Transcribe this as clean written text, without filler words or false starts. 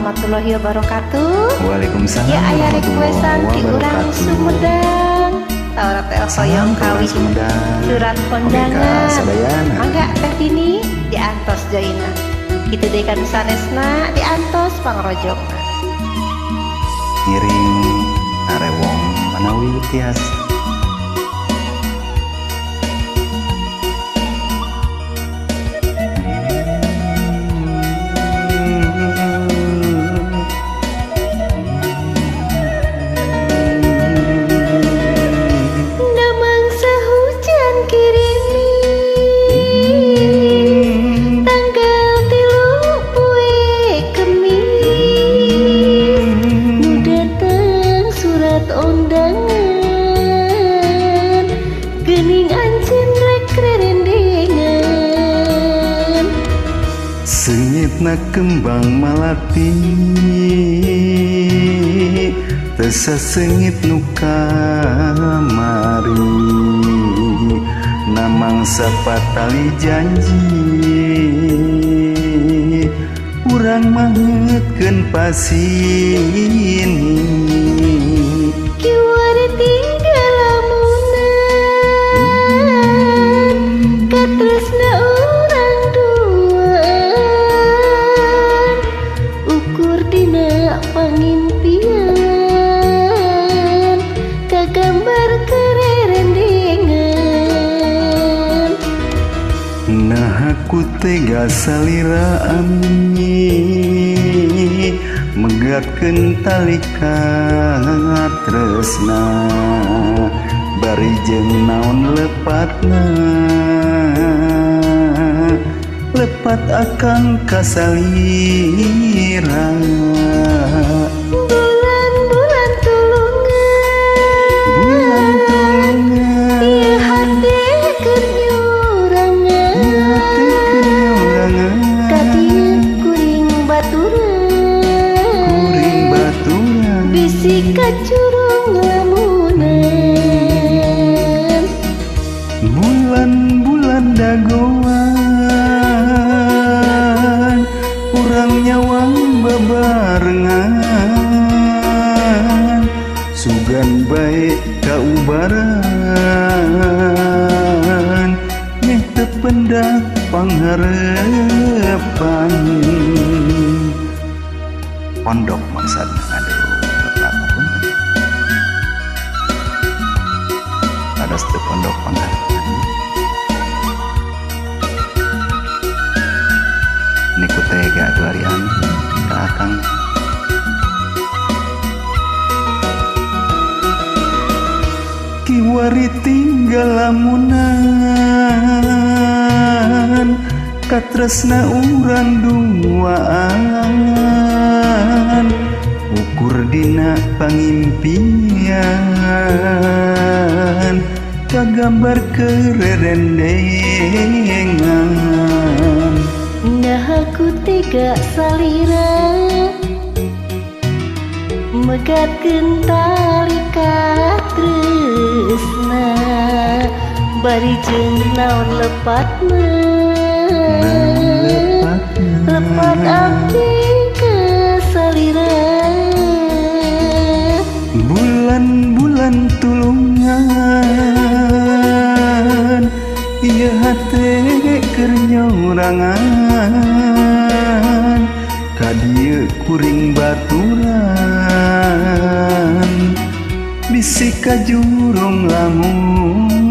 Warahmatullahi wabarakatuh. Waalaikumsalam Ya aya warahmatullahi requestan ti urang wabarakatuh. Sumedang. Saur teh Salam hoyong ka urang kawih Sumedang. Surat Oke ka kondangan. sadayana. Mangga Teh Tini diantos joina. Kitu deui ka nu sanesna diantos pangrojongna. Ngiring arewong manawi tiasa. Namangsa hujan kirimi tanggal 3 poe Kemis nu datang surat undangan geuning anjeun rek rerendengan. Seungitna kembang malati teu saseungit nu kamari, namangsa patali janji urang maheutkeun pasini. Kiwari tinggal lamunan katresna urang duaan ukur dina pangimpian kagambar kererendengan. Nah aku tega salira ami megatkeun tali katresna bari jeung naon lepatna lepat akang kasalira. Bulan-bulan tulungan, Bulan tulungan, ieu hate keur nyurangan, hate keur nyurangan, ka dieu kuring baturan, kuring baturan, bisi kacurung lamunan. Bulan-bulan dagoan urang nyawang bebarengan sugan bae kaubaran meh teu pendak pangharepan pondok maksudna. Aduh, lepat, punten, pados teu pondok pangharepan niku tega atuh ari anu ka akang. Kiwari tinggal lamunan katresna urang duaan ukur dina pangimpian kagambar kererendengan. Nah aku tega salira megatkeun tali katresna bari jeung naon lepatna lepat abdi ka salira. Bulan-bulan tulungan ieu hate keur nyurangan ka dieu kuring baturan bisi kajurung lamunan.